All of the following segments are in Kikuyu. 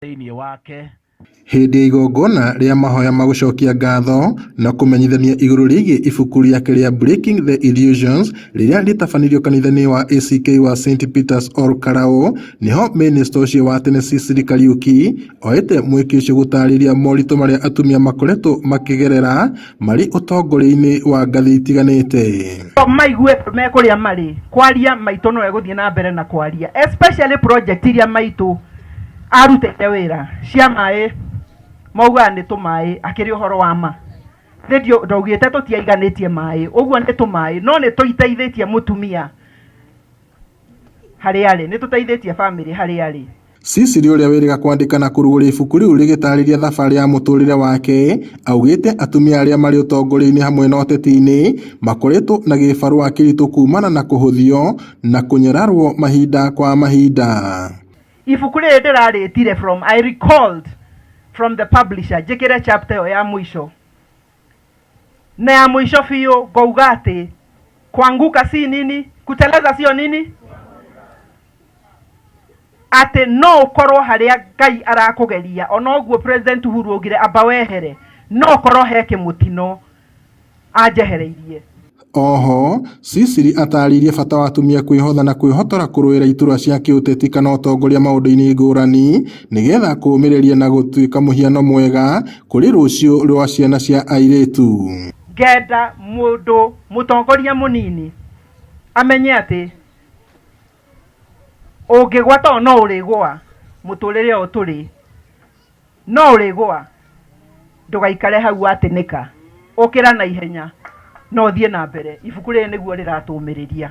Thĩinĩ wake. Hĩndĩ ya igongona rĩa mahoya ma gũcokia ngatho na kũmenyithania igũrũ rĩgiĩ ibuku rĩake rĩa Breaking the Illusions rĩrĩa rĩtabanirio kanitha-inĩ wa ACK wa St Peters Ol Kalou, nĩho mĩnĩsta ũcio wa tene Sicily Kariuki oete mweke ũcio gũtarĩria moritũ marĩa atumia makoretwo makĩgerera marĩ ũtongoria-inĩ wa ngathĩ itiganĩte. Maigue me kũrĩa marĩ kwaria maitũ no egũthiĩ na mbere na kwaria, especially project iria maitũ arutĩte wĩra cia maĩ, maugaga nĩ tũmaĩ akĩrĩ ũhoro wa ma ndio ndaugĩte tũtiaiganĩtie maĩ ũguo nĩ tũmaĩ, no nĩ tũiteithĩtie mũtumia harĩa arĩ, nĩ tũteithĩtie family harĩa arĩ. Sicily, ũrĩa wĩrĩga kwandĩka na kũrugũria ibuku rĩu rĩgĩtarĩria thabarĩ ya mũtũrĩre wake, augĩte atumia arĩa marĩ ũtongoria-inĩ hamwe na ũteti-inĩ makoretwo na gĩbarũa kĩritũ kumana na kũhũthio na kũnyararwo mahinda kwa mahinda. Ibuku rĩrĩ ndĩrarĩtire from, I recalled from the publisher njĩkĩre chapter ĩyo ya mũico na ya mũico biũ, ngauga atĩ kuanguka si nini, kuteleza sio nini, atĩ no ũkorwo harĩa Ngai arakũgeria, ona ũguo President Uhuru augire amba wehere, no ũkorwo he kĩmũtino anjehereirie. Oho Sicily atarĩirie bata wa atumia kwĩhotha na kwĩhotora kũrũĩra iturwa cia kĩũteti kana ũtongoria maũndũ-inĩ ngũrani nĩgetha kũũmĩrĩria na gũtuĩka mũhiano mwega kũrĩ rũciũ rwa ciana cia airĩtu. Ngenda mũndũ mũtongoria mũnini amenye atĩ ũngĩgwa to no ũrĩgũa mũtũrĩre ũyũ tũrĩ, no ũrĩgũa, ndũgaikare hau watĩnĩka, ũkĩra na ihenya no ũthiĩ na mbere. Ibuku rĩrĩ nĩguo rĩratũmĩrĩria.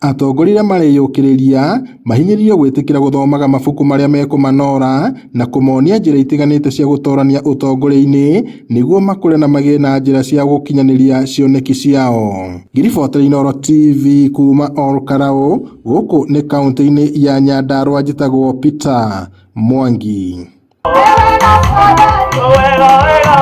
Atongoria arĩa mareyũkĩrĩria mahinyĩrĩirio gwĩtĩkĩra gũthomaga mabuku marĩa mekũmanora na kũmonia njĩra itiganĩte cia gũtorania ũtongoria-inĩ nĩguo makũre na magĩe na njĩra cia gũkinyanĩria cioneki ciao. Ngĩribotera Inooro TV kuma Ol Kalou, gũkũ nĩ kaũntĩ-inĩ ya Nyandarua, njĩtagwo Peter Mwangi. Wega wega.